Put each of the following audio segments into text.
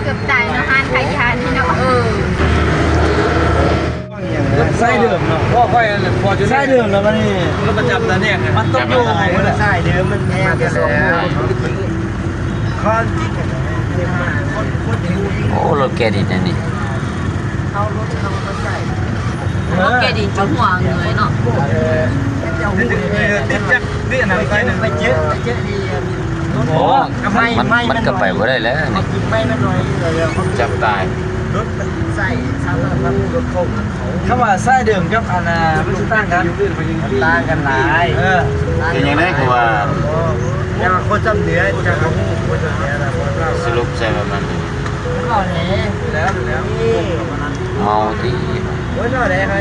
ເກືອບຕາຍເນາະ ຮ້ານຂາຍຢານີ້ເນາະ. ເອີ ໄຊເດີມເນາະ ພໍຄ່ອຍ ພໍຈະໄຊເດີມແລ້ວບັດນີ້ ລົດປະຈຳຕາແນກ ມັນຕ້ອງຢູ່ ໄຊເດີມມັນແພງແຕ່ສອງໂມງ. ໂອ້ ລົດແກດິນອັນນີ້ ເອົາລົດເຮົາມາໃສ່ ລົດແກດິນຈົນຫົວເງີຍເນາະ. ຕິດຈັກນີ້ນະ ໄປເຈີ ໄປເຈີດີ. ໂອ້ ມັນ ມັນກໍໄປບໍ່ໄດ້ແລ້ວນີ້ ຈັບຕາຍ. ລົດໃສ່ຊ້ຳ ລົດໂຄ້ງ ຄຳວ່າສາຍເດີມກັບອັນນ່າ ມັນຊິຕ່າງກັນ ມັນຕ່າງກັນຫຼາຍ. ເອີ ເປັນຫຍັງໃດຄືວ່າ ແຕ່ວ່າຄົນຈຳເໜືອ ຈະຮູ້ຄົນຈຳເໜືອນະ ສະຫຼຸບໃສ່ປະມານນີ້ ເມົາຕິ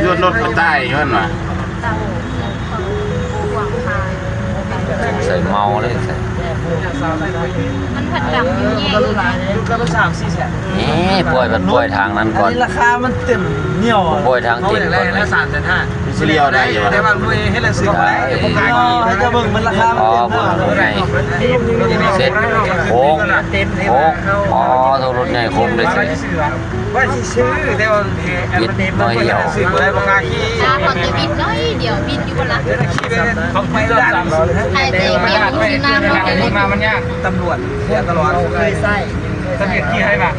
ຍ້ອນລົດມັນຕາຍຍ້ອນວ່າ ສົງໄສເມົາເດ້ ມັນພັດດຳຢູ່ແຍກຢູ່ນະ. ເອີ ປ່ອຍ ປ່ອຍທາງນັ້ນກ່ອນ ອັນນີ້ລາຄາມັນເຕັມໜຽວ ປ່ອຍທາງຕີນກ່ອນ ສາມແສນຫ້າ ຊິລ້ຽວໄດ້ຢູ່ ແຕ່ວ່າເຮັດແລ້ວຊື້ບໍ່ໄດ້ ເຂົາເຈົ້າເບິ່ງມັນລາຄາມັນເຕັມ ເສັດໂຄ້ງ ໂອ້ ໂຕລົດໃຫຍ່ໂຄ້ງເດ້ ວ່າຊິຊື້ ແຕ່ວ່າ ເຮັດມາຫ່ຽວ ຊື້ບໍ່ໄດ້ ບໍ່ກ້າຂີ່ ຖ້າພໍແຕ່ບິດໜ້ອຍດຽວ ບິດຢູ່ບໍ່ລະ ຂີ່ໄປ ໄປດ້ານ ໃຫ້ແຕ່ເກັບຢູ່ນານ ມາມັນຍາກ ຕຳຫຼວດເສຍຕະຫຼອດ ເຄີຍໃຊ້ ຕຳຫຼວດຂີ່ໃຫ້ບາດ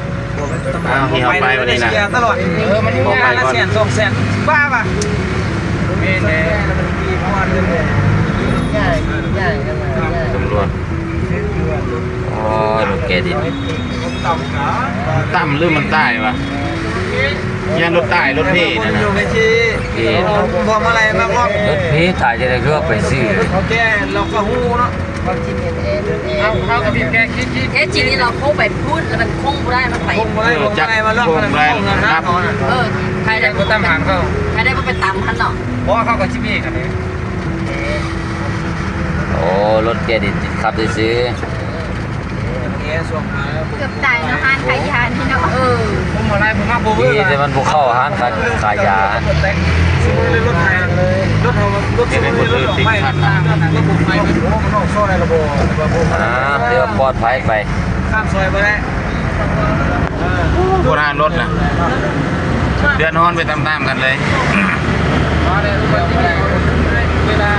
ອ້າວ ເຮົາໄປວັນນີ້ນະ ເສຍຕະຫຼອດ ເອີ ມັນຍາກ ລະແສນສອງແສນ ບ້າບະ ແມ່ນແຫຼະ ຕຳຫຼວດ ໂອ້ຍ ລົດແກດິນ ຕ່ຳ ຫຼື ມັນຕາຍວະ? ຢ້ານລົດຕາຍ ລົດເພນັ້ນນະ ເພ ພວງມາໄລມາບອກ ລົດເພຕາຍຈັ່ງໃດ ຄືວ່າໄປຊື້ ເຂົາແກ່ລາວກໍຮູ້ເນາະ ເຮົາ ເຮົາກໍບີບແກ ຄິດ ຄິດ ແທ້ຈິງນີ້ລາວໂຄ້ງໄປພຸ້ນ ແລ້ວມັນໂຄ້ງບໍ່ໄດ້ ມັນໄປ ໂຄ້ງບໍ່ໄດ້ ພວງມາໄລມາລັອກ ໂຄ້ງບໍ່ໄດ້ ມັນໂຄ້ງນະ ຄັບ ເອີ ໃຜໄດ້ບໍ່ໄປຕຳຫັ້ນເນາະ ບໍ່ ເຂົາກໍຊິເບຣກຫັ້ນເດ້ ໂອ້ ລົດແກດິນຕິດຂັບຊື່ໆ ເກືອບຕາຍເນາະ ຮ້ານຂາຍຢານີ້ເນາະ ເອີ ຜົມບໍ່ໄດ້ ຜົມມາບໍ່ເວີ ດີແຕ່ມັນບໍ່ເຂົ້າຮ້ານຂາຍ ຂາຍຢາ ລົດເຮົາ ລົດເຮົາ ລົດອອກໄປ ລົດອອກໄປ ໂອ້ ມັນອອກຊອຍແລ້ວບໍ່ ແຕ່ວ່າບໍ່ ອ່າ ຖືວ່າປອດໄພໄປ ຂ້າມຊອຍບໍ່ໄດ້ ເອີ ບໍ່ນານລົດນະ ເດືອດຮ້ອນໄປຕາມໆກັນເລີຍ ເວລາ